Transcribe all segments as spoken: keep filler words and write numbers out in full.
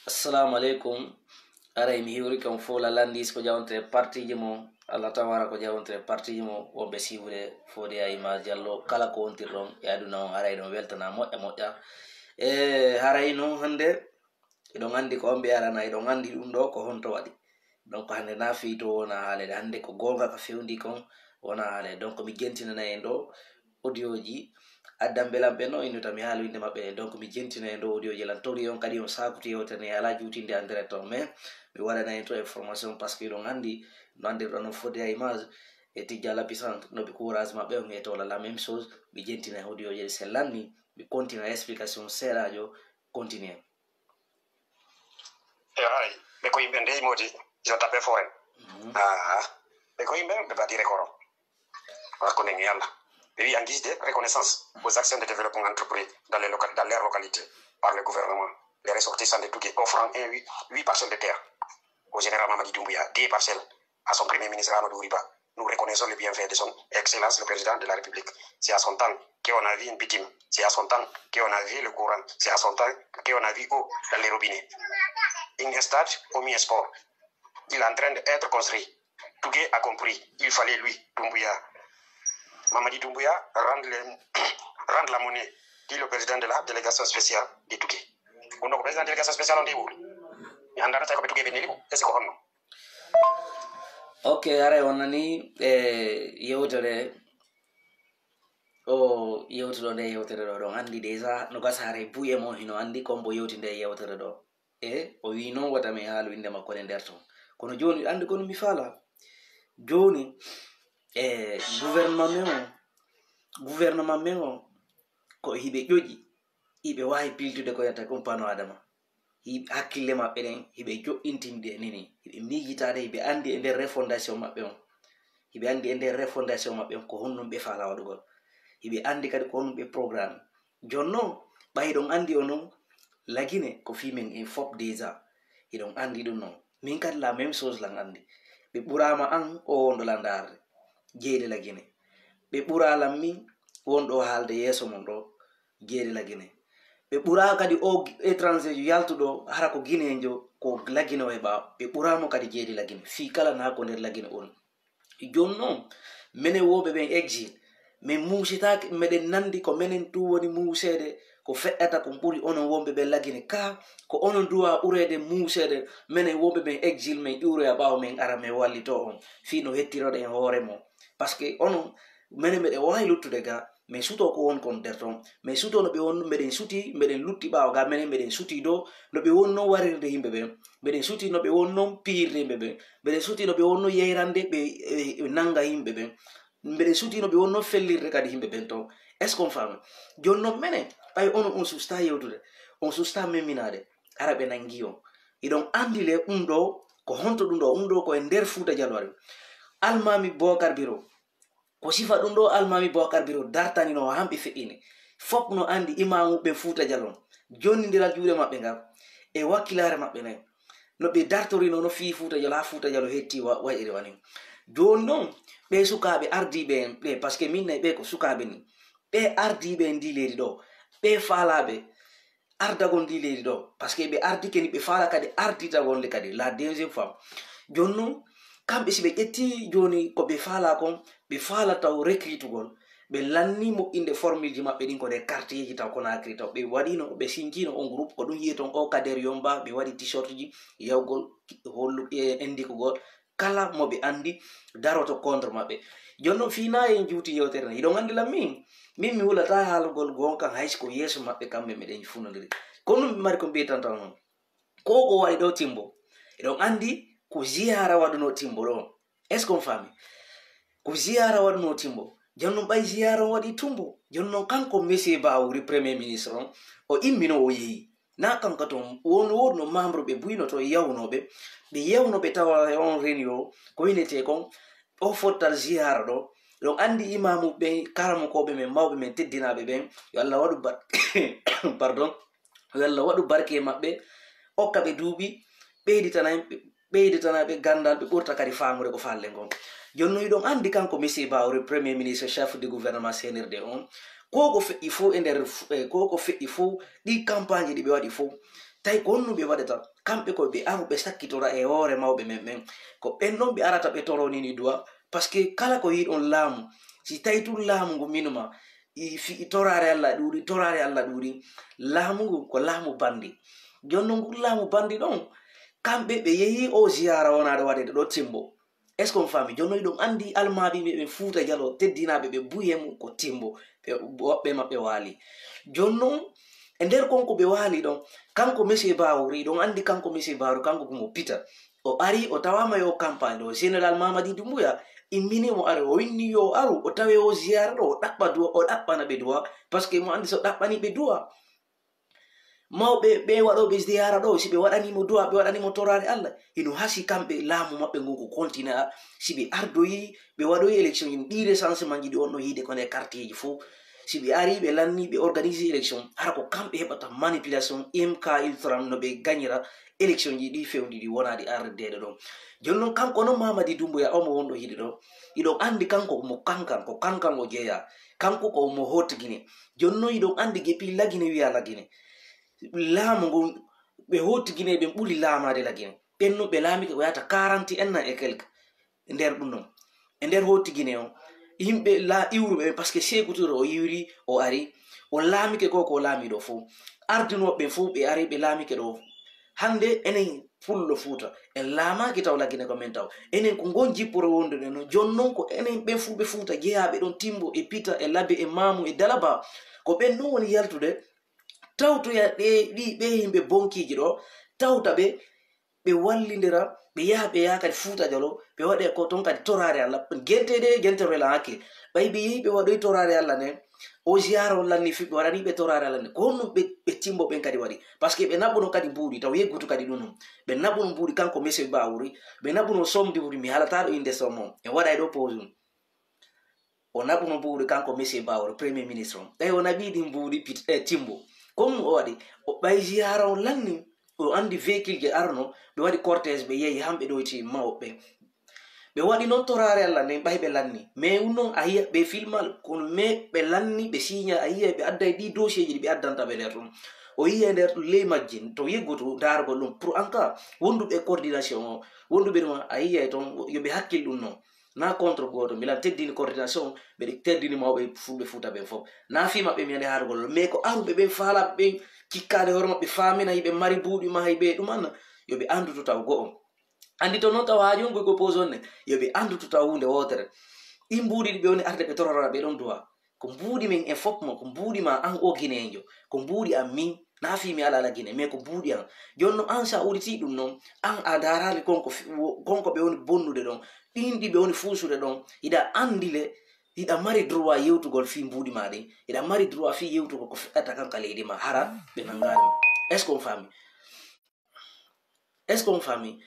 Assalamu aleykum. Aray mi hiwrike on fof la landis ko jawonte partiji mo. Allah tawara ko jawonte partiji mo wonɓe siwude fodi a image Diallo kala ko wontirɗon e aduna on, aray ɗon weltana moƴƴa moƴƴa. E haray noon hannde eɗon anndi ko on mbi'arana, eɗon anndi ɗum ɗo ko honto waɗi. Donc hannde na fii to wona haalede, hannde ko goonga ka fewndi kon wona haalede. Donc mi jentinana en ɗo audio ji addan belan ɓe no innuta mi haala winde maɓɓe ɗen. Donc mi jentina en ɗo audio ji lan tori on kadi on sakuti yewtere ne ala juutinde en direct on, mais mi waɗana en to information parce que ɗon anndi no anndirɗon no fodde a image e tijja la puissante no ɓe courage maɓɓe on e tola la même chose. Mi jentina en audio ji se lanni mi continue explication seeɗajo. Continue. E haray ɓe ko yimɓe ndey modi ina tappe foren. Aa, ɓe ko yimɓe ɓe mbaɗi record o hakkunde nge yalla. Ɓe wi en guise de reconnaissance aux actions de développement entrepris dans les local dans leur localité par le gouvernement, les ressortissants de Tougué offrant un huit huit parcelles de terre au général Mamadi Doumbouya, deux parcelles à son premier ministre Amadou Ouriba. Nous reconnaissons le bienfait de son excellence le président de la République. C'est à son temps qu'on a vu une bitume, c'est à son temps qu'on a vu le courant, c'est à son temps qu'on a vu eau dans les robinets. Une stade au mi sport il est en train d'être construit. Tougué a compris, il fallait lui, Doumbouya, Mamadi Doumbouya, rendre, les, rendre la monnaie, dit le président de la délégation spéciale de Tougué. Ko ɗum ɗo ko président délégation spéciale o nde wowli. Mi anndaa tawi ko ɓe Tougué ɓe neli mo est ce que ko honno? Ok, aray on nani e yewtere o yewtuɗo nde yewtere ɗo ɗon anndi déjà no gasa haray buye mo hino anndi kombo yewti nde yewtere ɗo. E o wi noon wata mi haalu innde makko nde nder ton. Kono jooni anndi kono mi faala jooni e gouvernement men o gouvernement men o ko hiɓe ƴoƴi hiɓe waawi piltude ko yetta ɗum pano adama. Hakkille maɓɓe ɗen hiɓe joɗɗintinde e nini hiɓe miijitaade hiɓe anndi e nder refondation maɓɓe on. Hiɓe anndi e nder refondation maɓɓe on ko honɗum ɓe faala waɗugol. Hiɓe anndi kadi ko honɗum ɓe programme. Jooni noon ɓay hiɗon anndi onon lagine ko fii men en fop déjà. Hiɗon anndi ɗum noon. Min kadi la même chose lan anndi. Ɓe ɓuraama an o wonɗo la ndaarde jeyde lagine. Ɓe ɓuraa lan min wonɗo haalde yeeso mon ɗo jeyde lagine. Ɓe ɓuraa kadi o étranger yaltuɗo hara ko guineejo ko lagine o heɓa. Ɓe ɓuraamo kadi jeyde lagine fii kala naa ko nder lagine on. Jooni noon menen wonɓe ɓen exil min muusitaake, meɗen nanndi ko menen tun woni muuseede. Ko feƴƴata kon ɓuri onon wonɓe ɓen lagine ka ko onon duwa ɓureede muuseede. Menen wonɓe ɓen exil min iwroya ɓaawo min ara min wallitoo on fii no hettiroɗen hoore mon. Parce que onon menen meɗen waawi luttude ga min sutoo ko won kon nder ton. Min sutoo no ɓe wonno meɗen sutii meɗen lutti ɓaawo ga menen meɗen sutii dow no ɓe wonno warirde yimɓe ɓen. Meɗen sutii no ɓe wonno piyirde yimɓe ɓen. Meɗen sutii no ɓe wonno yeyrande ɓe nannga yimɓe ɓen. Mbeɗen sutii no ɓe wonno fellirde kadi yimɓe ɓen ton. Est ce que on faami? Jooni noon menen ɓay onon on susta yewtude on susta memminaade ara ɓe nanngi on. Hiɗon anndi le ɗum ɗo ko honto ɗum ɗo ɗum ɗo ko e nder Fuuta Jaloo ari. Almaami Bookar Biro ko sifa ɗum ɗo Almaami Bookar Biro dartaninoo han ɓe feƴƴini. Fop no anndi imaamu ɓen Fuuta Jaloo jonnindiral juuɗe maɓɓe ngal e wakkilaare maɓɓe nden. No ɓe dartorino no fii Fuuta Jaloo haa Fuuta Jaloo hetti wayiri wani. Jooni noon ɓee sukaaɓe ardiiɓe en ɓe parce que min nayi ɓee ko sukaaɓe ni ɓee ardiiɓe en ndi leydi ɗo ɓee faalaaɓe ardagol ndi leydi ɗo parce que ɓe ardike ni ɓe faala kadi arditagol nde kadi la deuxième fois. Jooni noon kamɓe si ɓe ƴetti jooni ko ɓe faala kon ɓe faala taw recritugol ɓe lanni moƴƴinde formulji maɓɓe ɗin ko nder quartierji taw Conakry taw ɓe waɗino ɓe sinjino on groupe ko ɗum yiyeton o Kader Yomba ɓe waɗi t-shirtji yawgol hollu endikugol kala mo ɓe anndi daroto contre maɓɓe. Jooni noon fii na en juuti yewtere nden hiɗon anndi lan min min mi hulata haalugol goonkan hay si ko yeeso maɓɓe kamɓe meɗen funondiri. Kono mi mari ko mbiyetantan noon ko ko waɗi ɗo timbo eɗon anndi ko ziyara waɗuno timbo ɗo. Est ce que on faami? Ko ziyara waɗuno timbo. Jooni noon ɓay ziyara on waɗi tumbo jooni noon kanko monsieur Bawuri premier ministre on o immino o yehi na kanko toon won wonno membre ɓe buynoto e yawnooɓe ɓe yawno ɓe tawa on reni o ko winetee kon o fottal ziyara ɗo. Ɗon anndi imaamu ɓen karamokooɓe men mawɓe men teddinaaɓe ɓen yo allah waɗu bar pardon yo allah waɗu barke e maɓɓe okka ɓe duuɓi ɓeyditana ɓeyditana ɓe ganndal ɓe ɓurta kadi faamude ko faallen kon. Jooni no hiɗon anndi kanko monsieur Bawuri premier ministre chef du gouvernement cnrd on Ko ko feƴƴi fof e nder, eh, ko ko feƴƴi fof, ɗi campagne ɗi ɓe waɗi fof, tawi ko honno ɓe waɗata? Kamɓe ko ɓe aru ɓe sakkitora e hoore mawɓe men ɓen. Ko ɓen ɗon ɓe arata ɓe toronini duwa, parce que kala ko yiɗon laamu, si tawi tun laamu ngu minuma, i fi-, i toraare Allah ɗuuɗi, toraare Allah ɗuuɗi, laamu ngu ko laamu bandi. Jooni non ngu laamu bandi ɗon, kamɓe ɓe yehi o ziyaara wonaade waɗeede ɗo Timbo. Est-ce qu'on faami? Jooni non hiɗon anndi almaamiiɓe ɓe Fuuta Jaloo teddinaaɓe ɓe buye mum ko Timbo, ɓe woɓɓe maɓɓe waali. Jooni non, e nder kon ko ɓe waali ɗon, kanko Monsieur Bawuri, hiɗon anndi kanko Monsieur Bawuri, kanko ko mo pita. O ari, o tawaama yo campagne ɗo, Général Mamadi Doumbouya immini mo ari, o winni yo aru, o tawe o ziyaara ɗo, o ɗaɓɓa duwa, o ɗaɓɓana ɓe duwa, parce que mo anndi so ɗaɓɓani ɓe duwa, mawɓe ɓe waɗooɓe ziyaara ɗo, si ɓe waɗanii mo du'a, ɓe waɗanii mo toraare Allah, hino hasii kamɓe laamu maɓɓe ngun ko continue. Si ɓe ardoyi, ɓe waɗoyi élection ji, ɗii recensement ji ɗi on no yiide ko nder quartier ji fof. Si ɓe arii, ɓe lannii, ɓe organise élection, hara ko kamɓe heɓata manipulation, M K Ultra no ɓe gagnira élection ji ɗi fewndi ɗi wonaa ɗi ardeede ɗon. Jooni non kanko non Mamadi Doumbouya, omo wonɗo yiide ɗo, hiɗon anndi kanko ko mo kankan, ko kankan o jeyaa. Kanko ko mo Haute Guinée. Jooni non hiɗon anndi depuis Lagine wiya Lagine. Laamu ngun, ɓe Haute Guinée ɓen ɓuri laamaade Lagine. Ɓen non ɓe laamike ko yahata quarante et un ans et quelque nder ɗum non. E nder Haute Guinée on, yimɓe la iwruɓe ɓen, parce que Sékou Touré o iwri, o ari, o laamike ko, ko o laami ɗo fof. Ardunooɓe ɓen fof ɓe ari, ɓe laamike ɗo. Hannde enen Pullo Fuuta, en laamaaki taw Lagine ko men taw. Enen ko ngon jipporo wondude non. Jooni non ko enen ɓen Fulɓe Fuuta jeyaaɓe ɗon Timbo e Pita e Labe e Maamu e Dalaba. Ko ɓen non woni yaltude tawtoya ɗe, ɗi, ɓe yimɓe bonkiiji ɗo, tawta ɓe, ɓe wallindira, ɓe yaha, ɓe yaha kadi Fuuta Jaloo, ɓe waɗe ko ton kadi toraare Allah. Gente de, gente rela hakke. Ɓay ɓe yehi, ɓe waɗoyi toraare Allah nden, o ziyaara on lanni fi, ɓe waɗani ɓe toraare Allah nden. Ko honno ɓe, ɓe Timbo ɓen kadi waɗi? Parce que ɓe naɓuno kadi mbuuɗi, taw yeggutu kadi ɗum non. Ɓe naɓuno mbuuɗi kanko Monsieur Bawuri, ɓe naɓuno somdi mbuuɗi, mi haalata ɗo innde somo. En waɗay ɗo pause ɗum. O naɓuno mbuuɗi kanko Monsieur Bawuri, Premier Ministre on. Tawi o naɓi ɗin mbuuɗi Pit-, eh, Timbo. Comme o waɗi, o ɓay ziyaara on lanni, o anndi véhicule je arno, ɓe waɗi cortège, ɓe yehi, hamɓe ɗo ti mawɓe. Ɓe waɗi non toraare Allah nden, ɓay ɓe lanni. Mais un non a yiya ɓe filmal, kono mais ɓe lanni, ɓe signa, a yiya ɓe adday ɗi dossier ji ɗi ɓe addanta ɓe nder ɗum. O yiya nder ɗum ley majji, to yeggutu daargol ɗum. Pour en cas, wonduɓe coordination o, wonduɓe ɗum, a yiya ton, yo ɓe hakkil ɗum non. Na contre gooto, mbilan teddini coordination, ɓe teddini mawɓe Fulɓe Fuuta ɓen fof. Na fii maɓɓe mi yande haarugol, mais ko aruɓe ɓen faalaaɓe ɓen, cikkaade hoore maɓɓe, faamina hiɓe mari mbuuɗi ma, hiɓe ɗum anna, yo ɓe anndutu taw go'o. Anndi to non taw haaju on ko pose on ne, yo ɓe anndutu taw huunde wootere. Ɗin mbuuɗi ɗi ɓe woni arde ɓe torora ɓe ɗon duwa. Ko mbuuɗi men en fof mo, ko mbuuɗi ma an o Gineejo, ko mbuuɗi am min, na fii mi ala ala Gine, mais ko mbuuɗi am. Jooni non an sa uditi ɗum non, an a ndaaraali kon ko fi-, wo-, kon ko ɓe woni bonnude ɗon. Ɗin ɗi ɓe woni fuusude ɗon, hiɗa anndi le, hiɗa mari droit yewtugol fii mbuuɗi ma ɗin, hiɗa mari droit fii yewtugol ko feƴƴata kan ka leydi ma, hara ɓe nanngaani ma. Est-ce qu'on faami? Est-ce qu'on faami?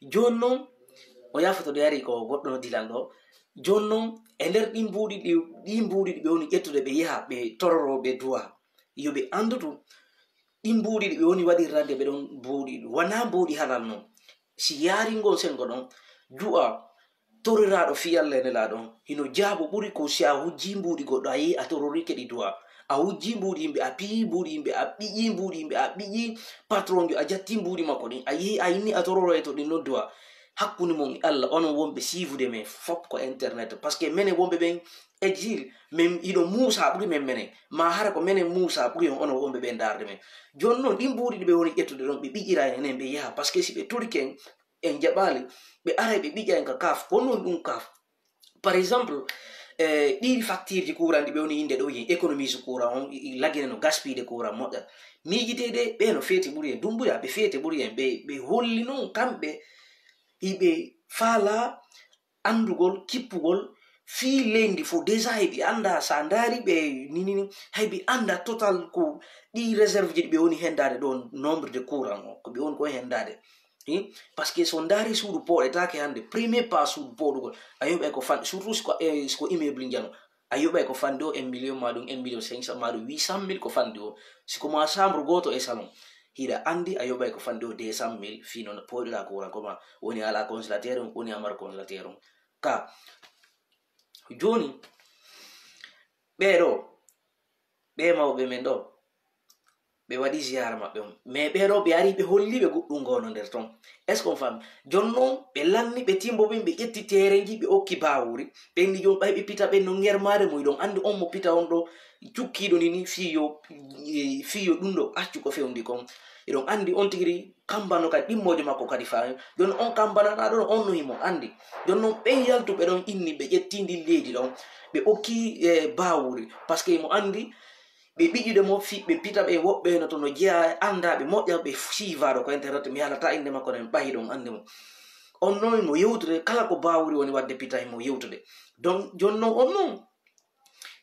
Jooni non, o yaafoto ɗo yari ko goɗɗo no dilan ɗo. Jooni non, e nder ɗin mbuuɗi ɗi, ɗin mbuuɗi ɗi ɓe woni ƴettude ɓe yaha, ɓe tororo, ɓe duwa. Yo ɓe anndutu, ɗin mbuuɗi ɗi ɓe woni waɗirande ɓe ɗon mbuuɗi, wonaa mbuuɗi halal non. Si yaari ngon sengo ɗon, du'a, toriraaɗo fii Allah e Nelaaɗo on, hino jaabo ɓuri ko si a hujjii mbuuɗi goɗɗo, a yehi a tororike ɗi du'a. A hujjii mbuuɗi yimɓe, a piyii mbuuɗi yimɓe, a ɓiƴii mbuuɗi yimɓe, a ɓiƴii patronjo, a jattii mbuuɗi makko ɗin, a yehi a inni a tororoyto ɗin non du'a. Hakkunde mon e Allah, onon wonɓe siifude men, fop ko internet. Parce que menen wonɓe ɓen exil, men hiɗo muusa ɓuri men menen. Ma hara ko menen muusa ɓuri on, onon wonɓe ɓen ndaarde men. Jooni non, ɗin mbuuɗi ɗi ɓe woni ƴettude ɗon, ɓe ɓiƴira en enen, ɓe yaha. Parce que si ɓe torike en, en jaɓaali, ɓe aray ɓe ɓiƴa en ka kaaf. Ko non ɗum kaaf. Par exemple, eh, ɗi facture ji courant ɗi ɓe woni innde ɗo, yen économie su courant on, i, i Lagine no gaspille courant moƴƴa. Miijitee de, ɓe no feeti ɓuri en, Dumbuya, ɓe feete ɓuri en, ɓe, ɓe holli non kamɓe, iɓe faala anndugol, kippugol, fii leydi fof. Déjà, iɓe annda, sa ndaari ɓe ni, ni, ni, hay ɓe annda total ko ɗi réserve ji ɗi ɓe woni hendaade ɗo, nombre de courant o, ko ɓe woni ko hendaade. Hi? Parce que so ndaari suudu pooɗetaake hannde, premier pas suudu pooɗugol, a yoɓay ko fan-, surtout si ko, eh, si ko immeuble njano, a yoɓay ko fanɗi o un million, ma ɗum un million cinq cent, ma ɗum huit cent mille ko fanɗi o. Si ko ma chambre gooto e salon, hiɗa anndi a yoɓay ko fanɗi o deux cent mille, fii noon pooɗira courant, ko ma woni ala congélateur on, woni a mara congélateur on. Ka, jooni, ɓee ɗo, Ɓe mawɓe men ɗo, ɓe waɗi ziyara maɓɓe on. Mais ɓe ɗo, ɓe ari, ɓe holli ɓe goɗɗum gono nder ton. Est-ce qu'on fami? Jon non, ɓe lanni, ɓe timbo ɓen, ɓe ƴetti terenji, ɓe okki Bawuri. Ɓe inni jon ɓay ɓe pita ɓen no ŋermare mo, iɗon andi on mo pita on ɗo, cukkiɗo ni, ni, fiyo, fiyo ɗum ɗo, accu ko fewndi kon. Iɗon andi on tigiri kambano kadi ɗimmojo makko kadi fa. Jon on kambana na ɗon, on no himo andi. Jon non ɓen yaltu ɓe ɗon inni, ɓe ƴetti ndin leydi ɗon, ɓe okki, eh, Bawuri. Parce que mo andi, ɓe ɓiƴude mo, fi-, ɓe pita ɓe woɓɓe no to no jeya, anda ɓe moƴƴa, ɓe siivaɗo ko internet, mi halata inde makko nen, ɓayi ɗon andi mo. On non mo yewtude, kala ko Bawuri woni wadde pita mo yewtude. Donc, jon non on non,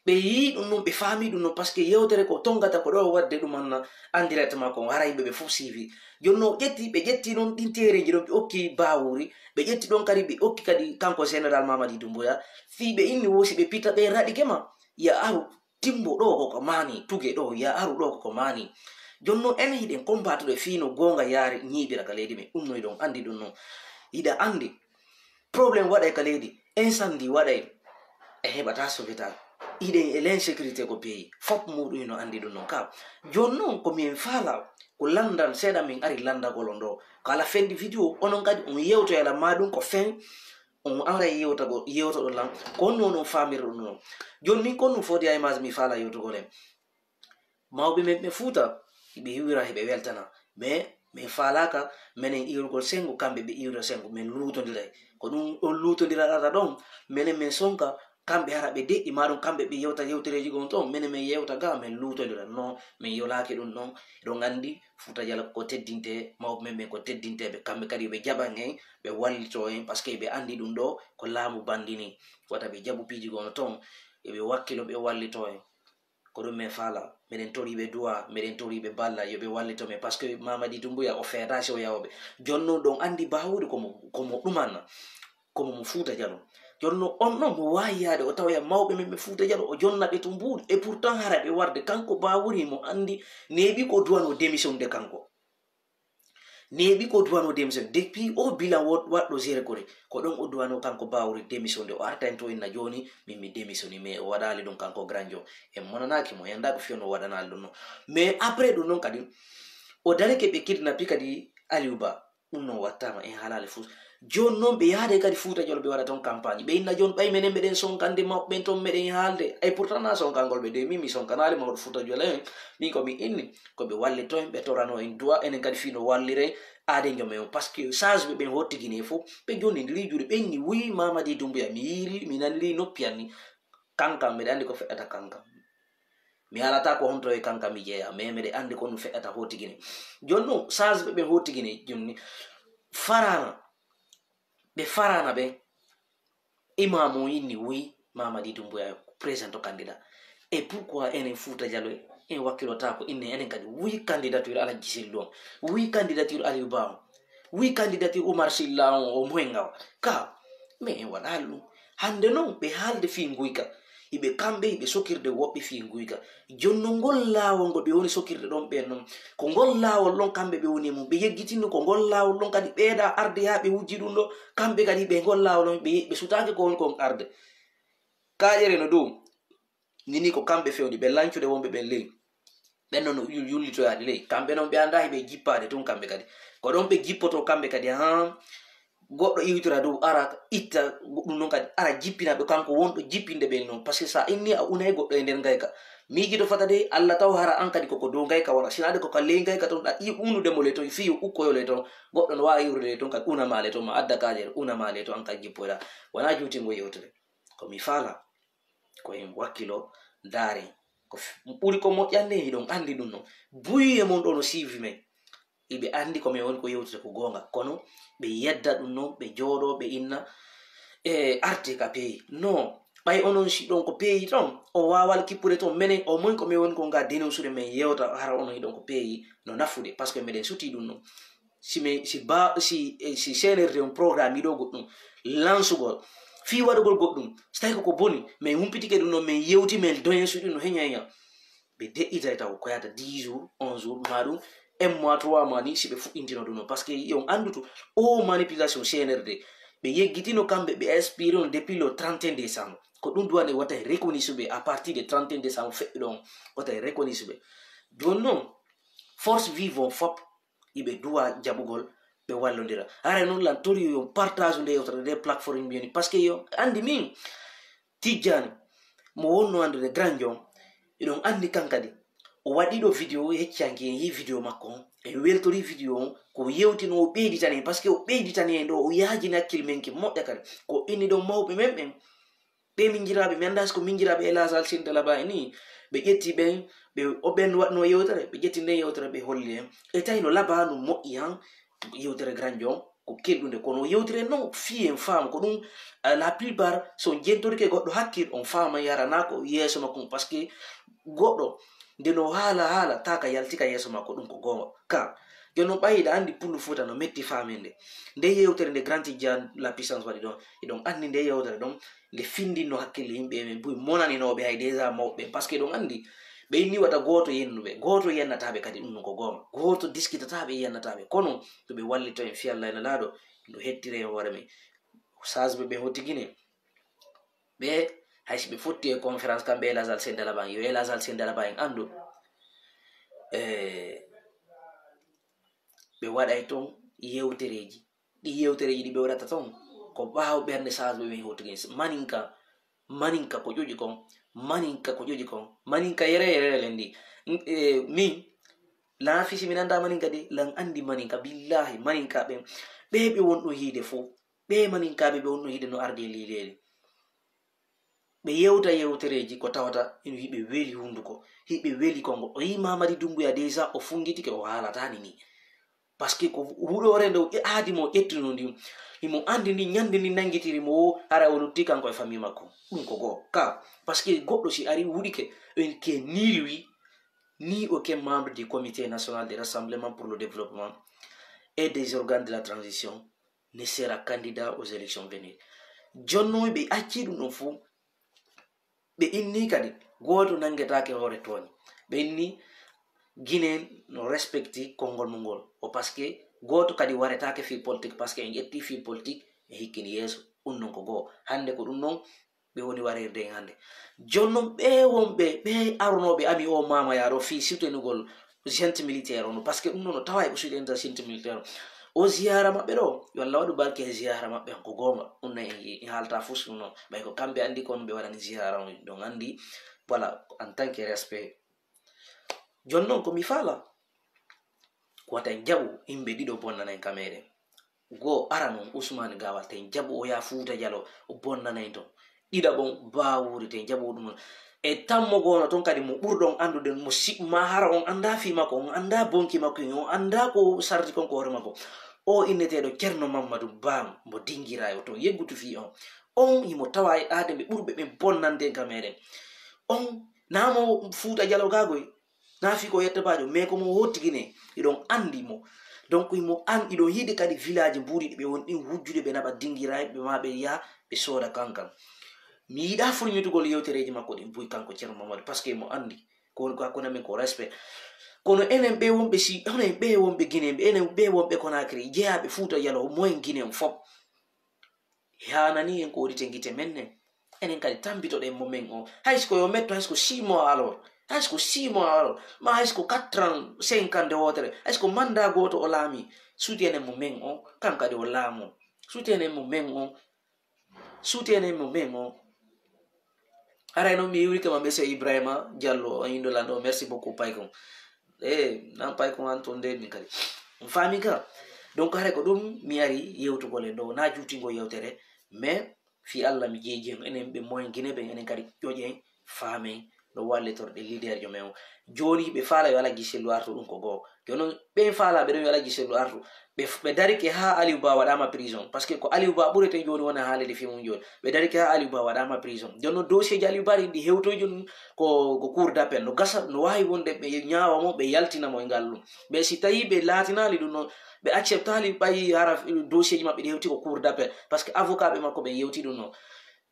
ɓe yii ɗum non, ɓe faami ɗum non, parce que yewtere ko tongata ko ɗo wadde ɗum anna en direct makko, hara yimɓe ɓe fof siivi. Jon non ƴetti, ɓe ƴetti non ɗin tereji ɗon, ɓe okki Bawuri, ɓe ƴetti ɗon kadi, ɓe okki kadi kanko Général Mamadi Doumbouya, fii ɓe inni wo si ɓe pita ɓe raɗike ma, ya aru, timbo ɗo koko mani, tuge ɗo, ya aru ɗo koko mani. Jon non en hiɗen kombatude fii no goonga yaari ñiiɓira ka leydi men, ɗum no hiɗon andi ɗum non. Hiɗa andi, problème waɗay ka leydi, incendie waɗay, en heɓata sauvetage. Hiɗen e l'insécurité ko pays, fop muɗum hino andi ɗum non. Ka, jon non ko mi en faala, ko landan seeɗa min ari landagol on ɗo. Ko ala fendi vidéo, onon kadi on yewtoyala ma ɗum ko fen, on ara yewtago, yewtoɗon lan, ko on non on faamirɗo ɗum non. Jon min kon ɗum fodi a image mi faala yewtugol en. Mawɓe men ɓe Fuuta, hiɓe hiwira, hiɓe weltana. Mais min faalaka menen iwrugol sengu, kamɓe ɓe iwra sengu, min luutondiray. Ko ɗum ɗon luutondirata ɗon, menen min sonka, kamɓe hara ɓe deƴƴi, ma ɗum kamɓe ɓe yewta yewtereji gon ton, menen min yewta ga, min luutondira. Non, min yolaki ɗum ɗon. Ɗon andi, Fuuta Jaloo ko teddinte, mawɓe men ɓen ko teddinteɓe, kamɓe kadi ɓe jaɓan en, ɓe wallito en, parce que ɓe andi ɗum ɗo ko laamu bandini. Wata ɓe jaɓu piiji gono ton, eɓe wakkilo ɓe wallito en. Ko ɗum min faala, meɗen toriɓe duwa, meɗen toriɓe balla, yo ɓe wallito men, parce que Mamadi Doumbouya o feeta si o yahoɓe. Jon non ɗon andi Bawuri ko mo, ko mo ɗumanna, ko mo, mo Fuuta Jaloo. Jon non on non mo waawi yaade o tawoya mawɓe men ɓe Fuuta Jaloo, o jonna ɓe tun buuɗi. Et pourtant hara ɓe warde kanko Bawuri mo andi neeɓi ko duwano démission de kanko. Neeɓi ko duwano démission. Depuis o bilan wo-, waɗɗo géré kore, ko ɗon o duwano kanko Bawuri démission de o arta en to inna jooni, min mi démissioni, mais o waɗali ɗum kanko Granjo. En monanaki mo, en anda ko fiyo no waɗanali ɗum non. Mais après ɗum non kadi, o darike ɓe kidnappé kadi Aliou Ba. Ɗum non wattama en haalali fuu. Jon non ɓe yaade kadi Fuuta Jaloo ɓe waɗa ton campagne. Ɓe inna jon ɓay menen meɗen sonkande mawɓe ɓen ton meɗen haalde. Et pourtant na sonkangol ɓe de, min mi sonkanali mawɗo Fuuta Jaloo en. Min ko mi inni, ko ɓe wallito en, ɓe torano en duwa, enen kadi fii no wallire aaden joom en. Parce que sage ɓe ɓen hotti Guinée fof, ɓe jonnindiri juuɗe, ɓe inni, "Wuy, Mamadi Doumbouya, mi yiiri, mi naniri noppi an ni. Kankan, meɗen andi ko feƴƴata kankan. Mi haalata ko honto e kankan mi jeeya, mais meɗen andi ko ɗum feƴƴata hotti Guinée." Jon non, sage ɓe ɓen hotti Guinée, jonni, Farana, ɓe Farana ɓe, Imam o inni, "Wuy, Mamadi Doumbouya présente candidat." Et pourquoi enen Fuuta Jaloo en wakkilotako inne enen kadi? Wuy, candidature Alhaji Sellu on. Wuy, candidature Aliou Ba on. Wuy, candidature Oumar Silla on, o moy ngawa. Ka, mais en waɗali ɗum. Hande non, ɓe haalde fii nguyka. Hiɓe kamɓe, hiɓe sokirde woɓɓe fii nguyka. Jonno ngol laawol ngo ɓe woni sokirde ɗon ɓen non. Ko ngol laawol ɗon kamɓe ɓe woni e mum. Ɓe yeggitinno ko ngol laawol ɗon kadi ɓeeɗa arde haa ɓe wujji ɗum ɗo. Kamɓe kadi ɓe ngol laawol ɗon, ɓe, ɓe sutaaki ko woni kon arde. Kaaƴere no dow. Nini ko kamɓe fewndi, ɓe lancude wonɓe ɓen ley. Ɓen non no yul-, yullitoyaade ley. Kamɓe non ɓe anndaa hiɓe jippaade tun kamɓe kadi. Ko ɗon ɓe jippoto kamɓe kadi, haa goɗɗo iwtira dow, ara itta ɗum non kadi, ara jippina ɗo kanko wonɗo jippinde ɓen non. Parce que sa inni a unay goɗɗo e nder ngayka. Miijito fata de, Allah taw hara an kadi koko dow ngayka wona. Sinaade ko ka ley ngayka ton ɗa i unude mo le ton, fii yo ukkoyo le ton. Goɗɗo no waawi iwrude le ton kadi una ma le ton, ma adda kaaƴere, una ma le ton, an kadi jippoyɗa. Wona juutingo yewtere. Ko mi faala. Ko en wakkilo, ndaaren. Ko f-, ɓuri ko moƴƴande, hiɗon anndi ɗum non. Buy e mon ɗo no siivi men. Iɓe anndi ko men woni ko yewtude ko goonga. Kono ɓe yedda ɗum non, ɓe jooɗoo, ɓe inna, e, arte ka peeyi. Non, ɓay onon si ɗon ko peeyi ton, o waawal kippude ton. Menen, o moy ko men woni ko nga denonsude, men yewta hara onon hiɗon ko peeyi no nafude, parce que meɗen suti ɗum non. Si mi, si ba, si, eh, si C N R D on programme yiɗo goɗɗum, lansugol, fii waɗugol goɗɗum, si tawi ko ko boni, min humpitike ɗum non, min yewti, min doyen suɗi no heña heña. Ɓe deƴƴitay taw ko yata dix jours, onze jours, ma ɗum un mois, trois mois ni, si ɓe fuɗɗintino ɗum non. Parce que yo on anndu tu, o manipulation C N R D, ɓe yeggitino kamɓe, ɓe expirino depuis le trente et un décembre. Ko ɗum duwane wata e reconnaisse ɓe à partir de trente et un décembre feƴƴuɗo on, wata e reconnaisse ɓe. Ɗum noon, force vive on fop iɓe duwa jaɓugol, ɓe wallondira. Hara noon lan tori yo partage nde yewtere nde plateforme mbiyani, parce que yo anndi min Tijjani mo wonno anndude Grand John, eɗon anndi kan kadi o waɗi ɗo vidéo, heccanki en yi vidéo makko on, en weltori vidéo on, ko yewtino o ɓeyditani en, parce que o ɓeyditani en ɗo, o yaajini hakkille men ki moƴƴa kadi. Ko inni ɗon mawɓe men ɓen, ɓe minjiraaɓe, mi anndaa si ko minjiraaɓe e Lazare Sendé Laba en nii, ɓe ƴetti ɓen, ɓe o ɓen waɗno yewtere, ɓe ƴetti nden yewtere ɓe holli en. E tawi no Laba no moƴƴi han yewtere Grand John, ko kelɗunde, kono yewtere non fii en faama ko ɗum, eh, la plupart so on jentorike goɗɗo hakkil, on faama yarana ko yeeso makko, parce que goɗɗo nde no haala haala taka yalti ka yeeso makko, ɗum ko goonga. Ka, jooni non ɓayi hiɗa anndi Pullo Fuuta no metti faaminde. Nde yewtere nde Grand Tijjani La Puissance waɗi ɗon, hiɗon anndi nde yewtere ɗon, nde findinno hakkille yimɓe men, buy monaninooɓe hay déjà mawɓe ɓen, parce que hiɗon anndi ɓe inni wata gooto yennu ɓe, gooto yennata ɓe kadi, ɗum non ko goonga. Gooto diskitata ɓe, yennata ɓe. Kono to ɓe wallito en fii Alla e Nelaaɗo, no hettire en hoore men. Sage ɓe ɓe hotti Gine, ɓe hay si ɓe fotti e conférence kamɓe e Lazare Sendé Laba en, yo e Lazare Sendé Laba en anndu. Eh, ɓe waɗay ton yewtereeji. Ɗi yewtereeji ɗi ɓe waɗata ton, ko ɓaawo ɓernde sage ɓe ɓe hotti Gine. Maninka, maninka ko ƴoƴi kon, maninka ko ƴoƴi kon, maninka yere yere lendi. N-, eh, min, laafi si min anndaa maninka de, lan anndi maninka, billaahi, maninka ɓen. Ɓe ɓe wonɗo yiide fof, ɓe maninkaaɓe ɓe wonɗo yiide no ardi e liileeli. Ɓe yewta yewtereeji ko tawata ino hiɓe weli hunnduko, hiɓe weli kongo. O yii Mamadi Doumbouya déjà o funngitike, o haalataani ni. Parce que ko huɗoore nde o ƴe-, aadi mo ƴettuno ndi, himo anndi ndi ñande ndi nanngitiri mo o, hara o lutti kanko e famille makko. Ɗum ko goo. Ka, parce que goɗɗo si ari wuɗike, en ke nil wi, ni aucun membre du Comité National de Rassemblement pour le Développement et des organes de la transition ne sera candidat aux élections venues. Jonno ɓe acci ɗum ɗon fof, ɓe inni kadi gooto nanngetaake hoore tooñe. Ɓe inni Guinée no respecti konngol mum ngol. O parce que gooto kadi waretaake fii politique, parce que en ƴetti fii politique e hikkini yeeso. Ɗum non ko goo. Hannde ko ɗum non ɓe woni wareede en hannde. Jonnon ɓe wonɓe, ɓe arunooɓe ami o Mama Yaaɗo fii soutenugol junte militaire on, parce que ɗum non no tawa e ko soutenir junte militaire on. O ziyaara maɓɓe ɗo, yo Allah waɗu barke e ziyaara maɓɓe, ko goonga. Ɗum non en, en haalta fus ɗum non. Ɓay ko kamɓe anndi kon ɓe waɗani ziyaara on, ɗon anndi, voilà, en tant que respect. Jonnon ko mi faala, ko wata en jaɓu yimɓe ɗiɗo bonnana en ka meɗen. Goo, aran on Ousmane Gawal, ten jaɓu o yaa Fuuta Jaloo, o bonnana en ton. Ɗiɗaɓon, Baawuri, ten jaɓu ɗum. E tammo goono ton kadi mo ɓurɗon anndude, mo si-, ma hara on anndaa fii makko, on anndaa bonki makko, on anndaa ko sardi kon ko hoore makko. O inneteeɗo Ceerno Mammadu Baam, mo Dinngiraayo ton, yeggutu fii on. On himo tawa e aade ɓe ɓurɓe ɓen bonnande ka meɗen. On naa mo Fuuta Jaloo gaagoy. Naa fii ko yetta baajo, mais ko mo hotti Gine, iɗon anndi mo. Donc, imo an-, iɗon yiɗi kadi village mbuuɗi ɗi ɓe woni ɗin wujjude, ɓe naɓa Dinngiraayo, ɓe ma ɓe yaha, ɓe sooda kankan. Mi yiɗaa furñitugol yewtereeji makko ɗin buy kanko Ceerno Mamadou, parce que mo anndi. Ko woni ko hakkunde men ko respect. Kono enen ɓe wonɓe si, enen ɓe wonɓe Gine, enen ɓe wonɓe Conakry, jeyaaɓe Fuuta Jaloo, moyen Gine on fof. Haanani en ko woni te gite men nen. Enen kadi tambitoɗen mo men o. Hay so ko yo metto, hay so ko six mois alors. Hay so ko six mois alors. Ma hay so ko quatre ans, cinq ans nde wootere. Hay so ko mandat gooto o laami. Sutenen mo men o. Kan kadi o laamo. Sutenen mo men o. Sutenen mo men o. Haray noon mi iwrike ma monsieur Ibrahima Diallo, on inndo lanɗo. Merci beaucoup, paykon. Eh, nan paykon an toon nde min kadi. On faami ka? Donc, haray ko ɗum mi ari yewtugol e ɗo, na juutingo yewtere, mais fii Alla mi jeeji en, enen ɓe moyen Gine ɓen, enen kadi ƴoƴen, faamen, no wallitorɗe leader jo men o. Jooni ɓe faala yo Alhaji Sellu artu, ɗum ko goo. Jooni noon ɓen faalaaɓe ɗon yo Alhaji Sellu artu. Ɓe f-, ɓe darike haa Aliou Ba waɗaama prison. Parce que ko Aliou Ba ɓureten jooni wona haalede fii mum jooni. Ɓe darike haa Aliou Ba waɗaama prison. Jooni noon dossier ji Aliou Ba ɗin ɗi hewtoyi jooni ko, ko cour d'appel. No gasa, no waawi wonde ɓe ñaawa mo, ɓe yaltina mo e ngal ɗum. Mais si tawii ɓe laatinaali ɗum noon, ɓe acceptaali ɓay hara dossier ji maɓɓe ɗi hewti ko cour d'appel. Parce que avocat ɓe makko ɓen yewti ɗum noon.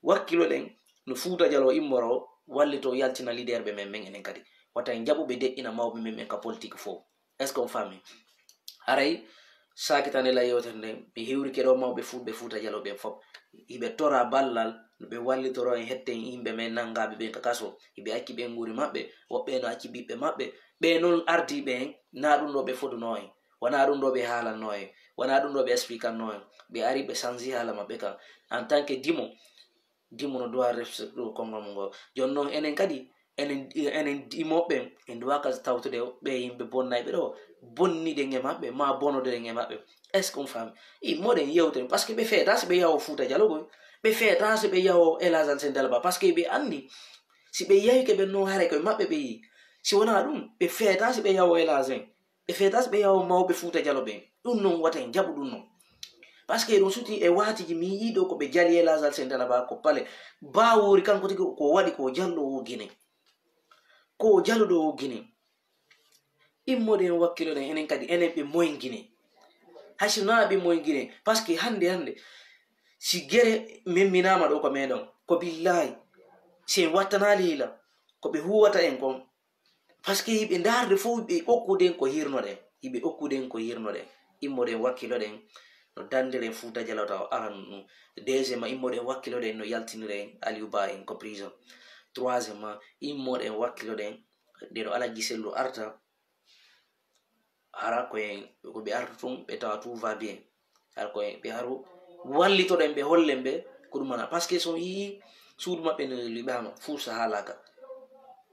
Wakkiloɗen no Fuuta Jaloo immoroo, wallitoo yaltina leader ɓe men, men enen kadi. Wata en jaɓu ɓe deƴƴina mawɓe men ɓen ka politique fof. Est-ce que on faami? Haray Saakitane la yewtere nden, mi hiwrike ɗo mawɓe Fulɓe Fuuta Jaloo ɓen fof. Hiɓe tora ballal, no ɓe wallitoro en hetten yimɓe men nanngaaɓe ɓen ka kaso. Hiɓe acci ɓen nguuri maɓɓe, woɓɓe no acci ɓiɓɓe maɓɓe. Ɓe non ardiiɓe en, na ɗum ɗo ɓe fodunoo en. Wonaa ɗum ɗo ɓe haalannoo en. Wonaa ɗum ɗo ɓe expliquannoo en. Ɓe ari ɓe sanji haala maɓɓe kan. En tant que Dimo, Dimo no duwa refsirɗo konngol mum ngol. Jooni noon enen kadi, enen, enen Dimoɓe, en duwa kadi tawtude ɓe yimɓe bonnayɓe ɗo, bonniɗen e maɓɓe, ma bonoɗen e maɓɓe. Est-ce qu'on faami? I moɗen yewtere, parce que ɓe feeta si ɓe yaho Fuuta Jaloo koy. Ɓe feeta si ɓe yaho El Hadj Alsen Daliba, parce que ɓe anndi, si ɓe yahike ɓen noon, haray koye maɓɓe ɓe yiyi. Si wonaa ɗum, ɓe feeta si ɓe yaho El Hadj en. Ɓe feeta si ɓe yaho mawɓe Fuuta Jaloo ɓen. Ɗum noon wata en jaɓu ɗum noon. Parce que ɗum suti e waatiji mi yiyi ɗo ko ɓe jali e Lazal Sen Daliba ko pale. Baawoori kanko tigi ko waɗi ko jalɗo o Gine. Ko o jaluɗo o Gine. Immoɗen wakkiloɗen enen kadi, enen ɓe moyen Gine. Hay so naa ɓe moyen Gine, parce que hannde, hannde, si gere memminaama ɗo ko meɗen, ko billahi, si en wattanaali hila, ko ɓe huwata en kon, parce que yiɓe ndaarde fof, ɓe okkuɗen ko hirnoɗen, yiɓe okkuɗen ko hirnoɗen, immoɗen wakkiloɗen, no dandiren Fuuta Jaloo taw aran ɗum. Deuxièmement, immoɗen wakkiloɗen no yaltiniren Aliou Ba en ko prison. Troisièmement, immoɗen wakkiloɗen, nde no Alhaji Sellu arta, hara ko en, ko ɓe arta tun, ɓe tawa tout va bien. Hara ko en, ɓe haru, wallitoɗen ɓe, hollen ɓe, ko ɗum mana. Parce que so on yii suudu maɓɓe no liɓaama, fuu so haalaaka.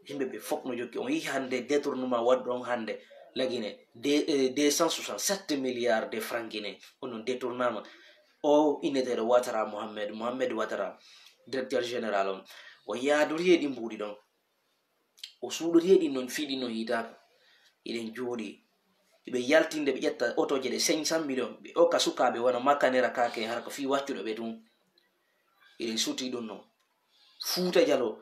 Yimɓe ɓe fof no jokki. On yii hannde détournement waɗɗo on hannde, la Guinée, de, eh, deux cent soixante-sept milliards de francs guinéens, on ɗon détournaama. O inneteeɗo Ouattara Mohamed, Mohamed Ouattara, directeur général on, o yaadori e ɗi mbuuɗi ɗon. O suuɗori e ɗin non, fii ɗin non hiitaaka. Hiɗen jooɗi. Hiɓe yaltinde, ɓe ƴetta otooje ɗe cinq cent millions, ɓe okka sukaaɓe wano makanera kaake, hara ko fii waccuɗo ɓe tun. Hiɗen suuti ɗum non. Fuuta Jaloo.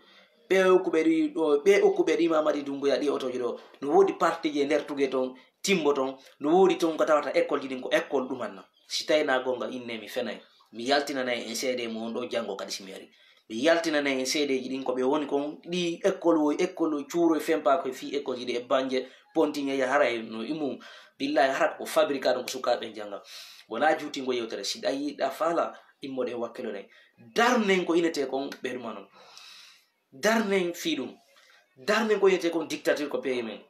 Ɓe okkuɓe ɗi ɗo, ɓe okkuɓe ɗi Mamadi Doumbouya ɗi otooje ɗo. No woodi partiji e nder tuge ton, timbo ton. No woodi ton ko tawata école ji ɗin ko école ɗumanna. Si tawi na gonga inne mi fenay. Mi yaltinanay en seede mo on ɗo janngo kadi si mi ari. Mi yaltinanay en seedeeji ɗin ko ɓe woni kon, ɗi école o, école o cuuro e fempa ko fii école ji ɗi e Banje, Pontiñe ya haray no imum. Billahi harat ko fabrika ɗon ko sukaaɓe jannga. Wona juutingo yewtere, si ɗa yiɗa faala, immoɗen wakkiloɗen. Darnen ko inete kon ɓe ɗuma non. Darnen fii ɗum. Darnen ko inete kon dictature ko pays men.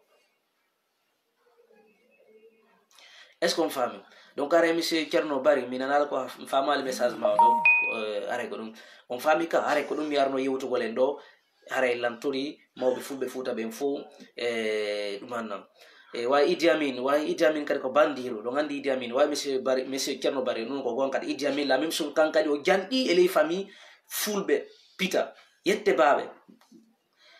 Est-ce qu'on faami? Donc, aray, monsieur Thierno Bari, mi nanaali ko a faamaali message ma o ɗo, eh, aray ko ɗum. On faami ka, aray ko ɗum mi arno yewtugol en ɗo, haray lantori mawɓe Fulɓe Fuuta ɓen fof, eh, ɗum hanna. E way Idi Amin, way Idi Amin kadi ko bandiiru, ɗon anndi Idi Amin, way monsieur Bari, monsieur Thierno Bari, ɗum ko gon kadi Idi Amin, la même chose, kan kadi o janɗi e ley famille Fulɓe Pita, yette baaɓe.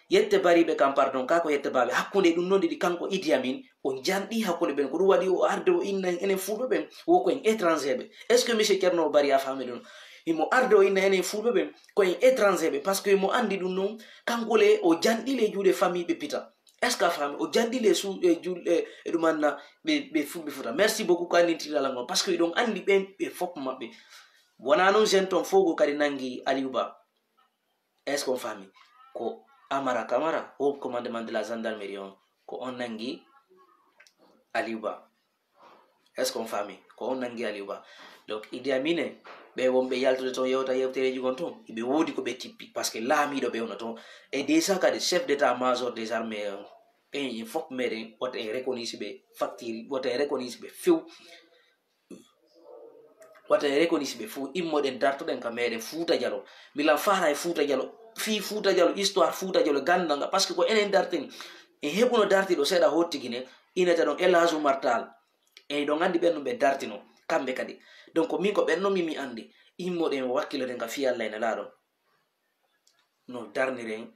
Yette bariiɓe kam, pardon, ka ko yette baaɓe. Hakkunde ɗum noon ɗiɗi, kanko Idi Amin, o janɗi hakkunde ɓen. Ko ɗum waɗi o arde o inna en enen Fulɓe ɓen, wo ko en étranger ɓe. Est-ce que monsieur Thierno Bari a faami ɗum? Himo arde o inna enen Fulɓe ɓen, ko en étranger ɓe. Parce que himo anndi ɗum noon, kanko le, o janɗi le juuɗe famille ɓe Pita. Est-ce que a faami? O janɗi le su-, e juul-, e, e ɗum anna ɓe, ɓe Fulɓe Fuuta. Merci beaucoup, ko anndintiral ngal. Parce que ɗon anndi ɓen ɓe fof maɓɓe. Wonaa noon jeune ton fof ko kadi nanngi Aliou Ba. Est-ce qu'on faami? Ko Amara Camara, haut commandement de la gendarmerie on, ko on nanngi Aliou Ba. Est-ce qu'on faami? Ko on nanngi Aliou Ba. Donc, Idi Amin en, ɓe wonɓe yaltude toon yewta yewtereeji gon toon, ɓe woodi ko ɓe tippi, parce que laamiiɗo ɓe wona toon. E déjà kadi, chef d'état-major des armées on, ɓen e fof meɗen, wota en reconnaisse ɓe facture, wota en reconnaisse ɓe few. Wata en reconnaisse ɓe fof, immoɗen dartoɗen ka meɗen Fuuta Jaloo. Milan faala e Fuuta Jaloo. Fii Fuuta Jaloo, histoire Fuuta Jaloo, gannda nga. Parce que ko enen darten. En heɓuno dartiiɗo seeɗa hotti Gine, inete ɗon El Hadj Oumar Tall. En ɗon anndi ɓen no ɓe dartino, kamɓe kadi. Donc, min ko ɓen no mi, mi anndi. Immoɗen wakkiloɗen ka fii Alla e Nelaaɗo. No darniren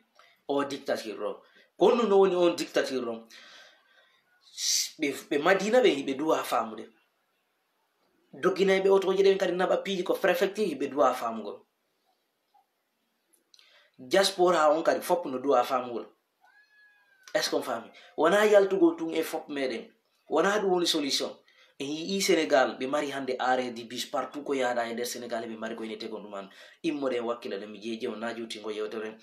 o dictature ɗo. Ko honɗum no woni on dictature ɗon? Ɓe, ɓe Madina ɓe, ɓe duwa faamude. Dogginayɓe otooje ɗen kadi naɓa piiji ko préfecture, ɓe duwa faamugol. Diaspora on kadi fof no duwa faamugol. Est-ce qu'on faami? Wonaa yaltugol tun e fof meɗen. Wonaa ɗum woni solution. En yi'ii Sénégal, ɓe mari hannde arrêt de bus partout ko yahɗa e nder Sénégal, ɓe mari ko ene tegon ɗum an. Immoɗen wakkiloɗen, mi jeeji on na juutingo yewtere.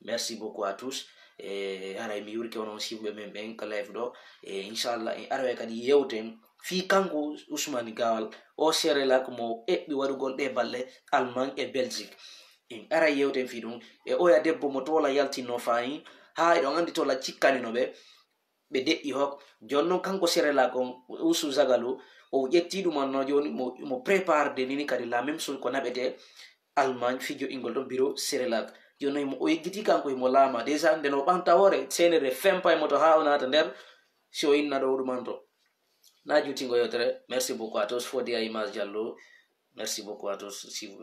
Merci beaucoup à tous. E haray mi yurike onon simɓe men ɓen ka live ɗo. E inchallah, en aroya kadi yewten Fii kanko Ousmane Gawal, o Serelak mo eɓɓi waɗugol ɗe balle Allemagne e Belgique. En ara yewten fii ɗum. E oya debbo mo Tola yaltinno faayi, haa eɗon anndi Tola cikkanino ɓe, ɓe deƴƴi hok. Jooni noon kanko Serelak on, Usu Zagalu, o ƴetti ɗum anno jooni mo, mo prépare de nini kadi la même chose ko naɓete Allemagne fijo ingol ɗon biro Serelak. Jooni noon himo o yeggiti kanko himo laama. Déjà nden o ɓanta hoore, seenere fempa e mo to haa o naata nder, si o inna ɗo o ɗumanto. Na juutingo yewtere. Merci beaucoup à tous. Fodi a image Diallo. Merci beaucoup à tous. Si vous